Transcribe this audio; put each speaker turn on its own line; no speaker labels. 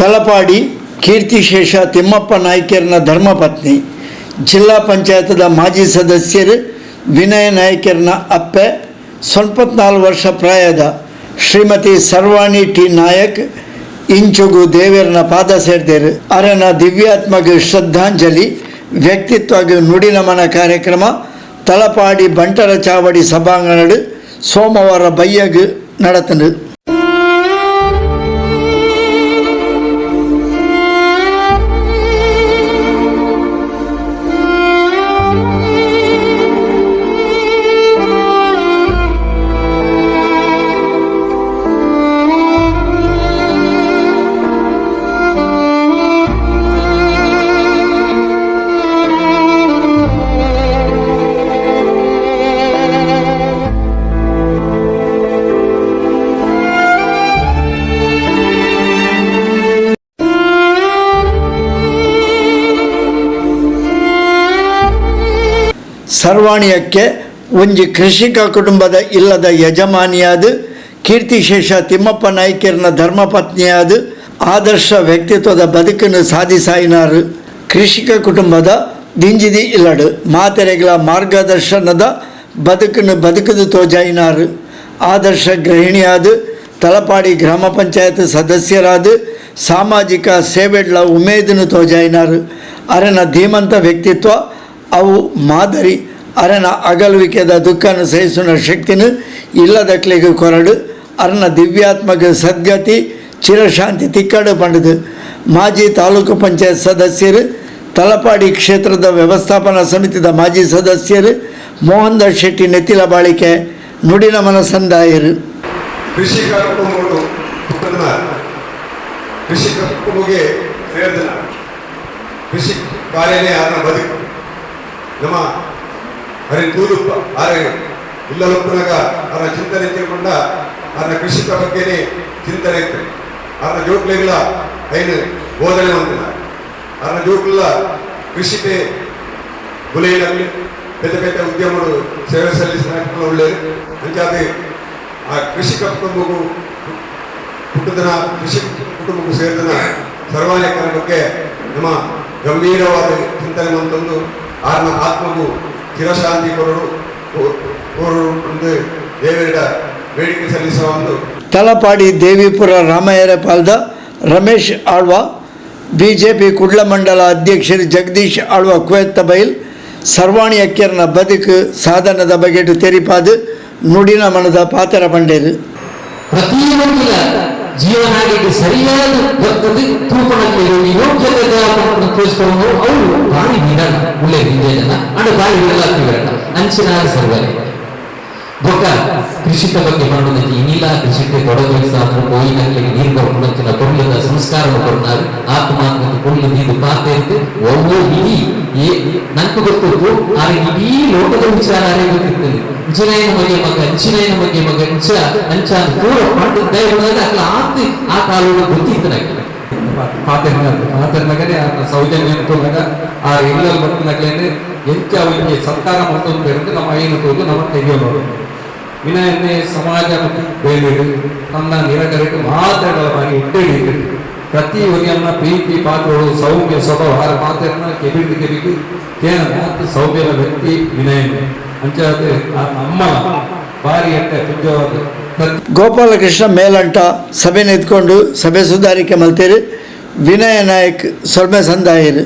Talapady ಕೀರ್ತಿಶೇಷ Thimmappa ನಾಯ್ಕೆರ್ನ ಧರ್ಮಪತ್ನಿ, ಜಿಲ್ಲಾ ಪಂಚಾಯತ್ದ ಮಾಜಿ ಸದಸ್ಯರು ವಿನಯ ನಾಯ್ಕೆರ್ನ ಅಪ್ಪೆ, 94 ವರ್ಷ ಪ್ರಾಯದ ಶ್ರೀಮತಿ ಸರ್ವಾಣಿ ಟಿ ನಾಯಕ್ ಇಂಚೊಗು ದೇವೆರ್ನ ಪಾದ ಸೇರ್ದೇರು. ಅರನ ದಿವ್ಯಾತ್ಮಗ ಶ್ರದ್ಧಾಂಜಲಿ, ವ್ಯಕ್ತಿತ್ವಗ್ ನುಡಿನಮನ ಕಾರ್ಯಕ್ರಮ ತಲಪಾಡಿ ಬಂಟರ ಚಾವಡಿ ಸಭಾಂಗಣಡು ಸೋಮವಾರ ಬಯ್ಯಗ್ ನಡತಂಡು. ಸರ್ವಾಣಿಯಕ್ಕೆ ಒಂಜಿ ಕೃಷಿಕ ಕುಟುಂಬದ ಇಲ್ಲದ ಯಜಮಾನಿಯಾದ, ಕೀರ್ತಿಶೇಷ ತಿಮ್ಮಪ್ಪ ನಾಯ್ಕೆರ್ನ ಧರ್ಮಪತ್ನಿಯಾದ, ಆದರ್ಶ ವ್ಯಕ್ತಿತ್ವದ ಬದುಕನ್ನು ಸಾಧಿಸಾಯಿನಾರು. ಕೃಷಿಕ ಕುಟುಂಬದ ದಿಂಜಿದಿ ಇಲ್ಲಡು ಮಾತೆರೆಗಳ ಮಾರ್ಗದರ್ಶನದ ಬದುಕನ್ನು ಬದುಕದು ತೋಜಾಯಿನಾರು. ಆದರ್ಶ ಗೃಹಿಣಿಯಾದ, ತಲಪಾಡಿ ಗ್ರಾಮ ಪಂಚಾಯತ್ ಸದಸ್ಯರಾದ, ಸಾಮಾಜಿಕ ಸೇವೆಡ್ಲ ಉಮೇದನ್ನು ತೋಜಾಯಿನಾರು. ಅರನ ಧೀಮಂತ ವ್ಯಕ್ತಿತ್ವ ಅವು ಮಾದರಿ. ಅರನ ಅಗಲುವಿಕೆದ ದುಃಖನ ಸಹಿಸುವ ಶಕ್ತಿನ ಇಲ್ಲದಕ್ಲಿಗೆ ಕೊರಡು. ಅರನ ದಿವ್ಯಾತ್ಮಕ ಸದ್ಗತಿ, ಚಿರಶಾಂತಿ ತಿಕ್ಕಡು ಪಂಡದು ಮಾಜಿ ತಾಲೂಕು ಪಂಚಾಯತ್ ಸದಸ್ಯರು, ತಲಪಾಡಿ ಕ್ಷೇತ್ರದ ವ್ಯವಸ್ಥಾಪನಾ ಸಮಿತಿದ ಮಾಜಿ ಸದಸ್ಯರು ಮೋಹನ್ ದಾಸ್ ಶೆಟ್ಟಿ ನೆತ್ತಿಲ ಬಾಳಿಕೆ ನುಡಿನ ಮನಸಂದಾಯರು.
ಕೃಷಿಕ ಕುಟುಂಬಗಳು ಪುಟ್ಟದನ, ಕೃಷಿಕ ಕುಟುಂಬಕ್ಕೆ ಸೇರಿದನ. ಕೃಷಿ ಕಾರ್ಯನೇ ಆತನ ಬದುಕು. ನಮ್ಮ ಹರಿ ತೂದುಪ್ಪ ಆರೆ ಇಲ್ಲಲೊಪ್ಪನಾಗ ಅವರ ಚಿಂತನೆ ತಿಳ್ಕೊಂಡ ಅವರ ಕೃಷಿಕ ಬಗ್ಗೆನೇ ಚಿಂತನೆ ಇತ್ತು. ಅವರ ಜೋಕ್ಲೆಗಳ ಐನು ಬೋಧನೆ ಹೊಂದಿಲ್ಲ. ಅವರ ಜೋಕ್ಲ ಕೃಷಿಗೆ ಬುಲೆಯಲ್ಲಿ ಪೆದ್ದ ಪೆದ್ದ ಉದ್ಯಮಗಳು ಸೇವೆ ಸಲ್ಲಿಸಿದ ಒಳ್ಳೆಯದು. ಅಂಚಾದ ಆ ಕೃಷಿಕ ಕುಟುಂಬಕ್ಕೂ ಹುಟ್ಟುದನ, ಕೃಷಿ ಕುಟುಂಬಕ್ಕೂ ಸೇರಿದನ ಸರ್ವಾನೇಕರ ಬಗ್ಗೆ ನಮ್ಮ ಗಂಭೀರವಾದ ಚಿಂತನೆ ಅಂತಂದು, ಆರ್ನ ಆತ್ಮಗೂ ಚಿರಶಾಂತಿ ಕೊರಡು ಕೋರಡು ಒಂದು ದೇವರ ಬೇಡಿಕೆ ಸಲ್ಲಿಸುವ ಒಂದು.
ತಲಪಾಡಿ ದೇವಿಪುರ ರಾಮಯ್ಯರಪಾಲ್ದ ರಮೇಶ್ ಆಳ್ವ, ಬಿಜೆಪಿ ಕುಡ್ಲ ಮಂಡಲ ಅಧ್ಯಕ್ಷರು ಜಗದೀಶ್ ಆಳ್ವ ಕುವೆತ್ತಬೈಲ್ ಸರ್ವಾಣಿ ಅಕ್ಕೆರ್ನ ಬದುಕು ಸಾಧನದ ಬಗೆಟು ತೆರಿಪಾದು ನುಡಿನ ಮನದ ಪಾತ್ರ ಪಂಡೇರು.
ಪ್ರತಿಯೊಂದಿನ ಜೀವನಾಡಿಗೆ ಸರಿಯಾದ ಬರ್ತದೆ ತೂಕಣಕ್ಕೆ ಯೋಗ್ಯತೆ ತೋರಿಸ್ಕೊಂಡು ಅವರು ಬಾರಿ ವಿರಳ ಉಳ್ಳೆ ಹಿಂದೆ ಜನ ಅಂಡ ಬಾರಿ ವಿರಳ ವಿರಳ ಅಂಚಿನ ಸರ್ವರೆ. ಬೊಕ್ಕ ಕೃಷಿತ ಬಗ್ಗೆ ಪಂಡುನಂಚಿ ಇನಿಲ ಕೃಷಿಗೆ ತೊಡಗಿಸಾದ್ರು ಕೋಯಿನಕ್ಲೆಗ್ ನೀರು ಕೊರ್ಪುನಂಚಿನ ಪೊರ್ಲುದ ಸಂಸ್ಕಾರ ಕೊರ್ನಾರು. ಆತ್ಮ ಪೊರ್ಲು ದೀದು ಪಾತೆರ್ದು ಒವ್ವೋ ಇಡೀ ಏ ನಂಕ್ ಗೊತ್ತಿತ್ತು. ಆರೆ ಇಡೀ ಲೋಕದ ವಿಚಾರ ಆರೆ ಗೊತ್ತಿತ್ತು. ಇಂಚಿನಾಯನ ಬಗ್ಗೆ ಮಗ, ಅಂಚಿನಾಯನ ಬಗ್ಗೆ ಮಗ, ಅಂಚ ಅಂಚ ಅಂತ ಪೂರ ಪಂಡು ದಯ ಅಕ್ಲ ಆತ್ ಆ ಕಾಲೋಡು ಗೊತ್ತಿತ್ತು ನಂಗೆ.
ಪಾತೆರ್ನ ಪಾತೆರ್ನಗನೇ ಆತನ ಸೌಜನ್ಯ ತೋಲಾಗ ಆ ಇಲ್ಲಲ್ಲಿ ಬರ್ತಿನಕ್ಲೇನೆ ಎಂಚ ಒಂಜಿ ಸತ್ಕಾರ ಮಲ್ತೊಂದು ನಮ್ಮ ಐನು ತೋದು ನಮ್ಮ ತೆಗೆಯೋರು. ವಿನಯನ್ನೇ ಸಮಾಜ ಮತ್ತು ಬೇರೆ ತನ್ನ ನಿರಕರಿಟ್ಟು ಮಾತಾಡಲ ಬಾರಿ ಎಡ್ಡೆ ಪ್ರತಿ ಒರಿಯನ್ನ ಪ್ರೀತಿ ಪಾತ್ರಗಳು, ಸೌಮ್ಯ ಸ್ವಭಾವ. ಆರ ಪಾತ್ರನ ಕೆಬಿಡ್ದು ಕೆಬಿಗೆ ಕೇನ ಮಾತು ಸೌಮ್ಯದ ವ್ಯಕ್ತಿ ವಿನಯನ್. ಅಂಚಾದ ಅಮ್ಮ ಬಾರಿ ಎಡ್ಡೆ ಪುಂಜವಾದ ಪ್ರತಿ
ಗೋಪಾಲಕೃಷ್ಣ ಮೇಲಂಟ ಸಭೆ ನಿಂತ್ಕೊಂಡು ಸಭೆ ಸುಧಾರಿಕೆ ಮಲ್ತೇರು. ವಿನಯ ನಾಯಕ್ ಸೊಲ್ಮೆ ಸಂದಾಯರು.